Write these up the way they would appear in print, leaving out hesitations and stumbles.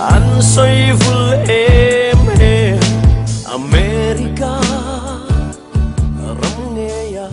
An sawi vul em em America ram ngei a.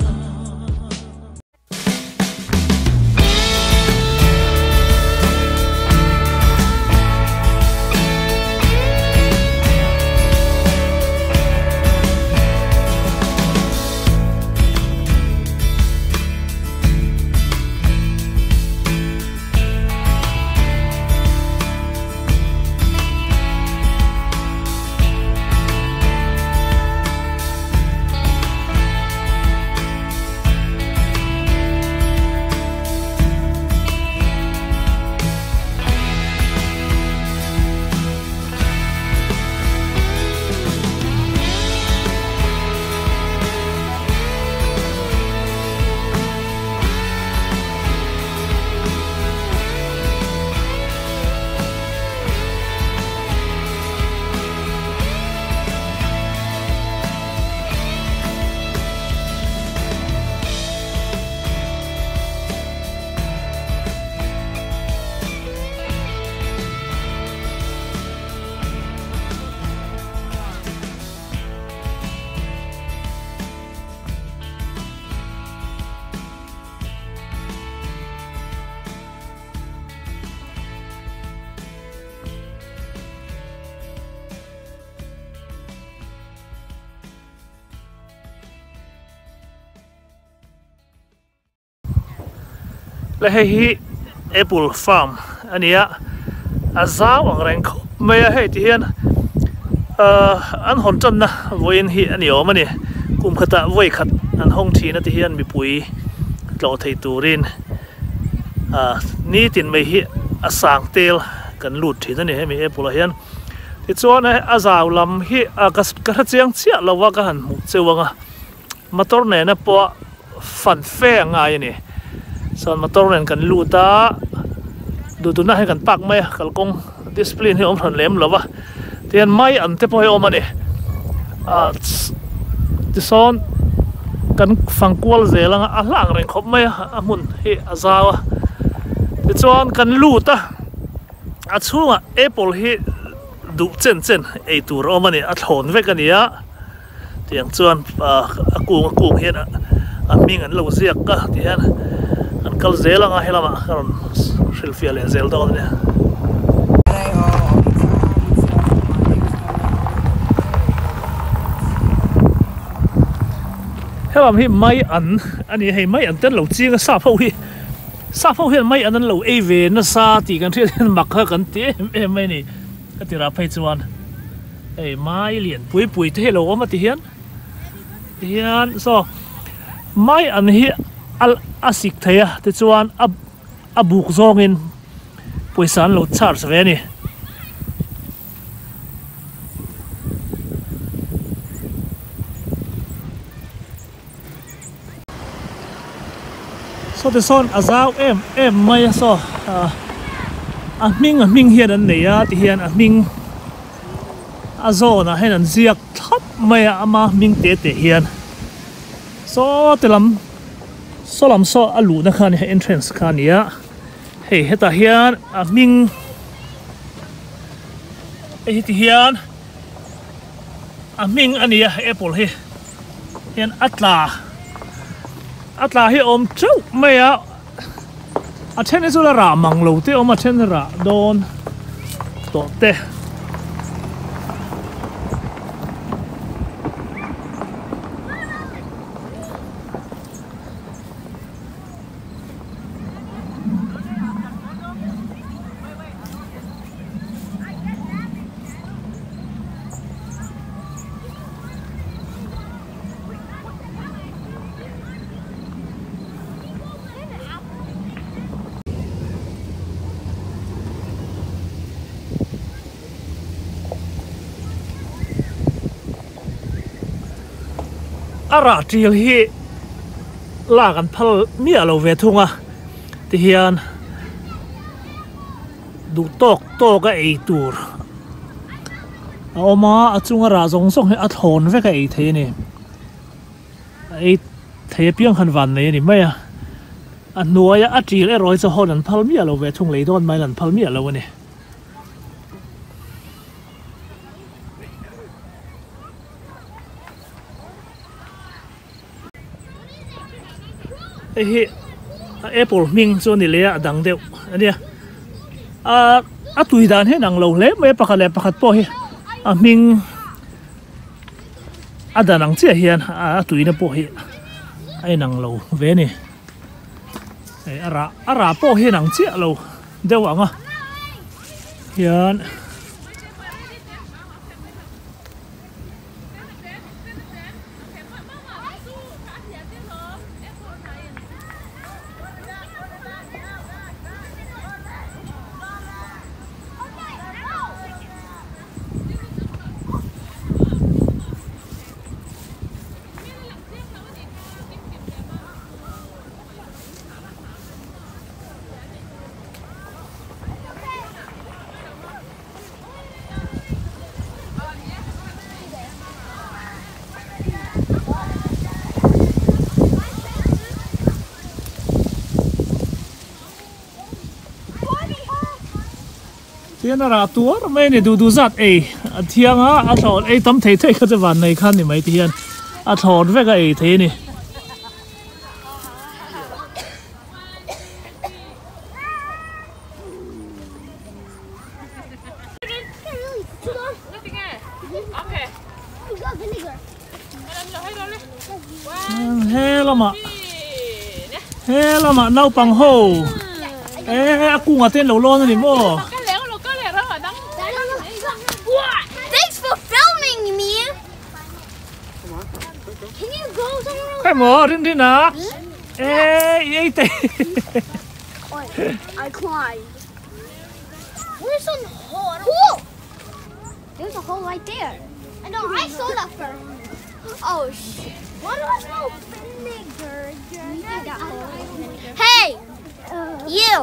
Le hei hi apple farm a ni a a zau ang reng khawp mai a hei ti hian ahh an hawn tanna vawiin hi a ni awm a ni kum khatah vawi khat an hawng thin a ti hian mipui tlawh thei turin ahh nitin mai hi a sang tel kan lut thin a ni hemi apple ah hian tichuan hei a zau lam hi ah ka ka hre chiang chiah lo a ka han hmuh cheu ang a motor nena pawh fan fe a ngai a ni chuan motor nen kan lut a duh duhna hi kan park mai a kalkawng discipline hi a awm hran lem lo va tihian mai an te pawh hi a awm a ni ah tisawn kan fang kual zel ang a a hlang reng khawp mai a a hmun hi a zau a tichuan kan lut a a chhungah apple hi duh chen chen ei tur a awm a ni a thlawn vek a ni a. Tiang chuan a kung a kung hian a hming an lo ziak a ti hian an kal zel ang a helamah ka rawn hrilhfiah leh zel dawn a nia. Helam hi mai an a ni a hei mai an te an lo ching a sap ho hi sap ho hian mai an an lo ei ve nasa tih kan hriat hian mak kha kan ti em em mai a ni ka ti rah phei chuan. Hei mai lian pui pui te hi a lo awm a ti hian ti hian saw mai an hi a a sik thei a tichuan a a buk zawngin pawisa an lo charge ve a ni. Saw ti sawn a zau em em mai a saw ah a hming a hming hian an nei a ti hian a hming a zawn ah hian an ziak thlap mai a ama hming te te hian saw ti lam saw lam saw a luhna kha a ni entrance kha a ni a hei hetah hian a hming hei hi ti hian a hming a ni a apple hi. Hian a tla a tla hi a awm teuh mai a a then hi chu la rah mang lo te a awm a then rah dawn tawh te. A rah ṭil hi lak an phal miah lo ve thung a tihian duh tawk tawk a ei tur a awm a a chunga rah zawng zawng hi a thlawn vek a ei thei a ni a ei thei apiang khan van nei a ni mai a a hnuaia a ṭil erawh hi chu hawn an phal miah lo ve thung lei dawn maiin an phal miah lo a ni. Hei hi a apple hming chu a ni leh a a dang deuh a nia. Ahh a tui dan hian ang lo hle mai a pakhat leh pakhat pawh hi a hming a dan ang chiah hian a tuina pawh hi a inang lo ve a ni. Hei a rah a rah pawh hi a inang chiah lo deuh ang a hian. Tihian a rah tuar mai a ni duh duh zat ei a thiang a a thlawn ei tam thei thei kha chu van nei khan ni mai tihian a thlawn vek a ei thei a ni. He lamah he lamah naupang ho e a kungah te an lo lawn a ni maw? Khawi maw rin rin a e i ei te. Where's some hole? Cool! There's a hole right there. I know, I saw that first. Oh, shit. What do I know? Vinegar. Hey! You!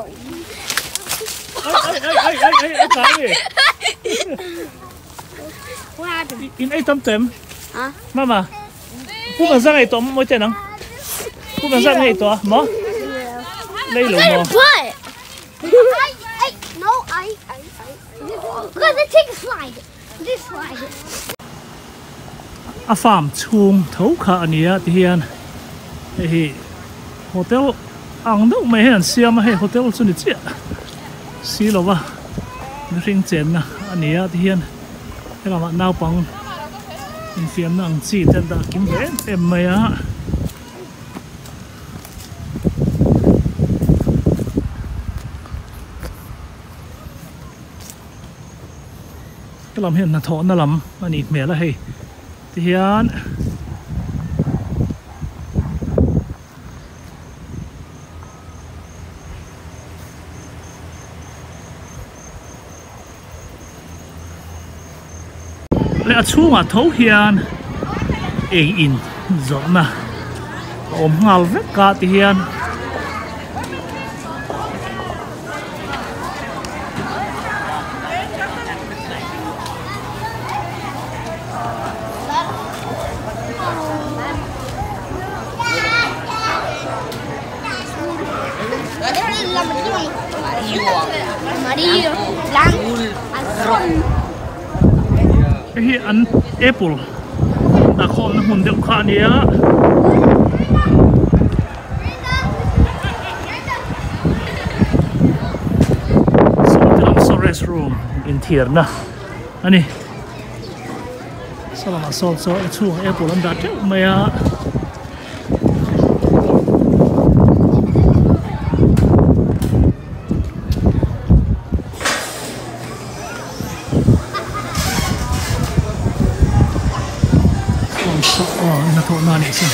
Ai, ai, ai, ai, ai, ai, ai, What happened? In ei tam tem. Huh? Mama. Pu ma zang ei to mo te nang. Pu ma zang ei to mo. Lei lo mo. What? I, I, no, I, I, I. Look, let's take a slide. This slide. A farm chhung tho kha a nia ti hian hei hi hotel ang deuh mai hian an siam a hei hotel chu ni chiah si lo va mihring chenna a nia ti hian helamah naupang infiamna ang chi te an dah kim ve em em mai a. Helam hian hnathawhna lam a nih hmel a hei tihian leh a chhungah tho hian ei in zawrhna a awm nghal vek a tihian. Hei hi an apple dah khawmna hmun deuh kha a nia. Saw te lam saw rest room inthiarna a ni. Saw lamah sawn saw a chhungah apple an dah teuh mai a. Aw hnathawhna a nih chu.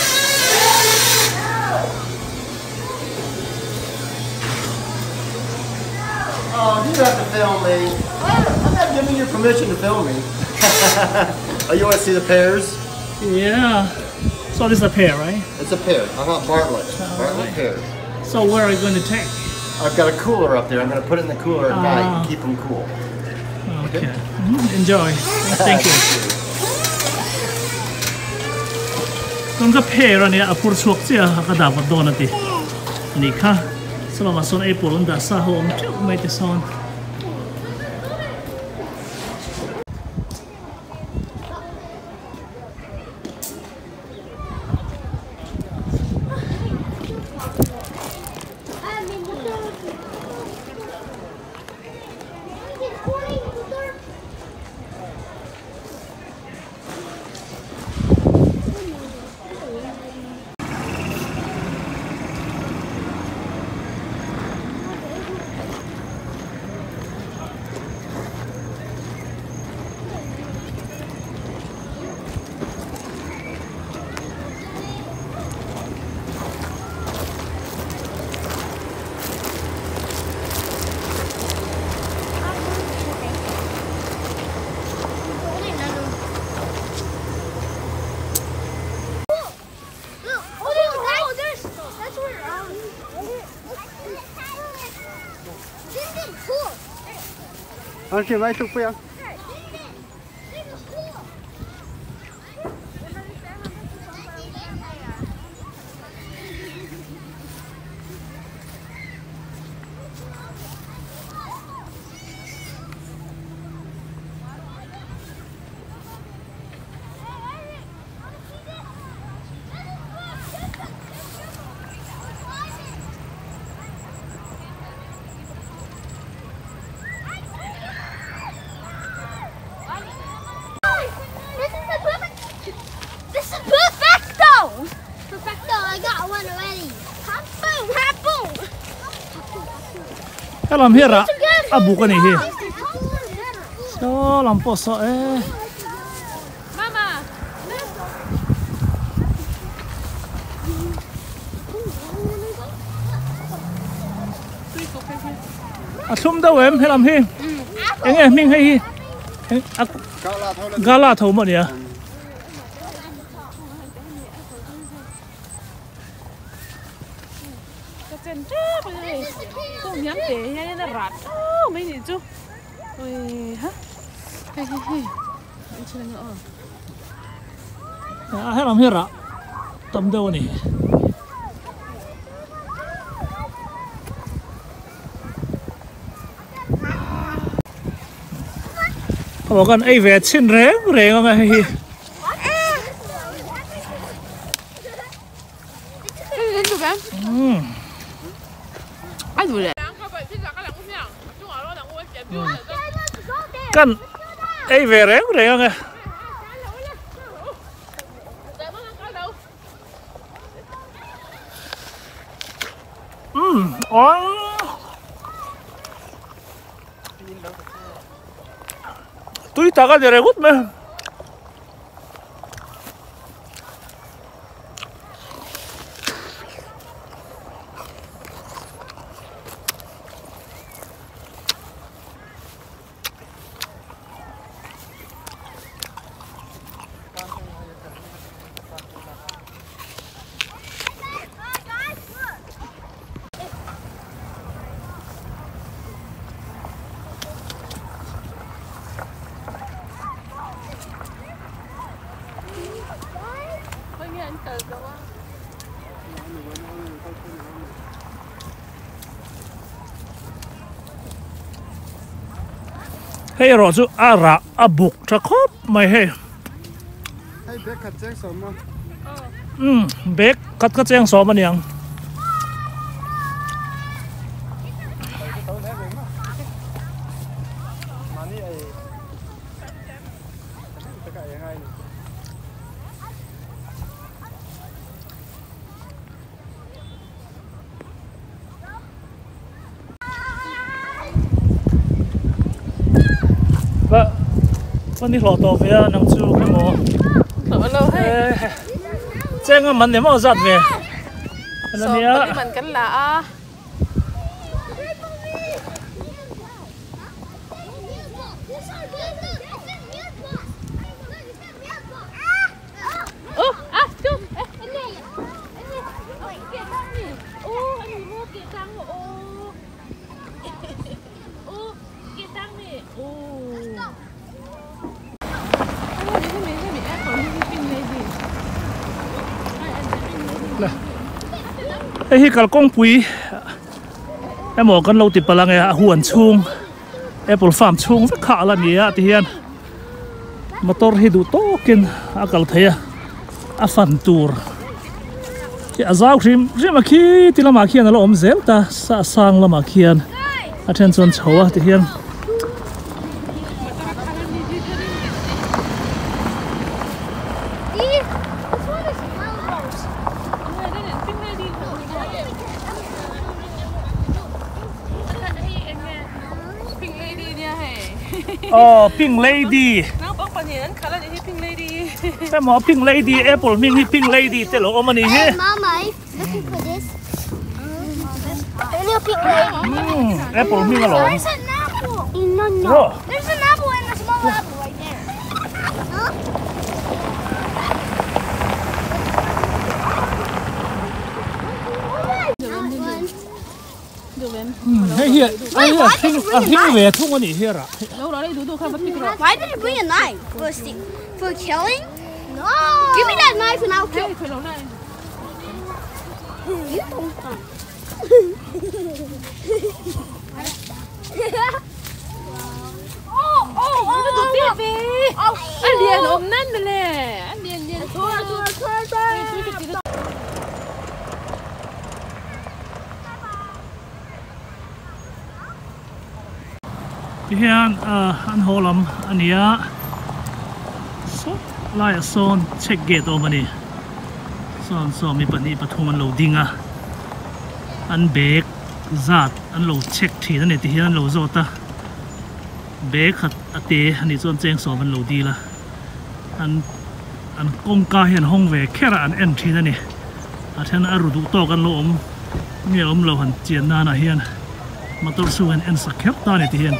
Oh, you have to film me. I'm not giving you permission to film me. oh, you want to see the pears? Yeah. So this is a pear, right? It's a pear. Uh-huh, Bartlett. Bartlett pears. So where are you going to take? I've got a cooler up there. I'm going to put it in the cooler at night and ah. keep them cool. Okay. okay. Mm -hmm. Enjoy. Thank you. Tun ka pear ania a phur chhuak chiah a ka dah vat dawn a ti. Ni kha. Salamah sawn apple an dah sa ho awm teuh mai te sawn. An khi mai tuk pui ang. This is perfecto! Perfecto, I got one already. Boom, boom. Helam hi ra a buk ani hi. Saw lam pawh saw e. Mama. A thlum deuh em helam hi. Eng nge hming hei hi. A gala tho maw nia. Ka chen tep a ni. Kawng hiam te hian a rat thau mai nih chu. Ui ha. Hei hei hei. An chhin ang aw. A helam hi rah tam deuh a ni. Aw kan ei ve chhin reng reng ang a hei hi. Kan ei ve reng reng ang e. Awng. Tui tak a ni reng mai. Hei erawh chu a rah a buk tha khawp mai hei. Hei bag khat cheng sawm a. Um bag khat kha cheng sawm a niang. Va va ni hlawh tawh ve a nang chu khaw maw Hlawh lo hei. Cheng a man nem a zat ve. Sawm pali man kan la a. Hei hi kalkawngpui emaw kan lo ti palh ang e a huan chhung apple farm chhung vek kha a la ni a tihian motor hi duh tawkin a kal thei a a fan tur hi a zau hrim hrim a khi ti lamah khian a la awm zel ta sa sang lamah khian a then chuan chho a tihian. Aw pink lady emaw pink lady apple hming hi pink lady te lo awm a ni hi apple hming alawm hei hi A hring ve thung a nih hi a rah. Why did you bring a knife? For, for killing? No. Give me that knife and I'll kill. You don't Oh, oh, oh, a lian awm nan mawle a lian lian Ti hian an haw lam a ni a, saw laiah sawn check gate a awm a ni, sawn saw mi pahnih pathum an lo ding a, an bag zat an lo check thin a ni ti hian an lo zawt a, bag khat a te a nih chuan cheng sawm an lo dil a, an an kawngka hi an hawng ve kher a an en thin a ni, a then a ru duh tawk an lo awm nge awm lo han chian nanah hian. Motor chu an en sak kher ta a ni ti hian.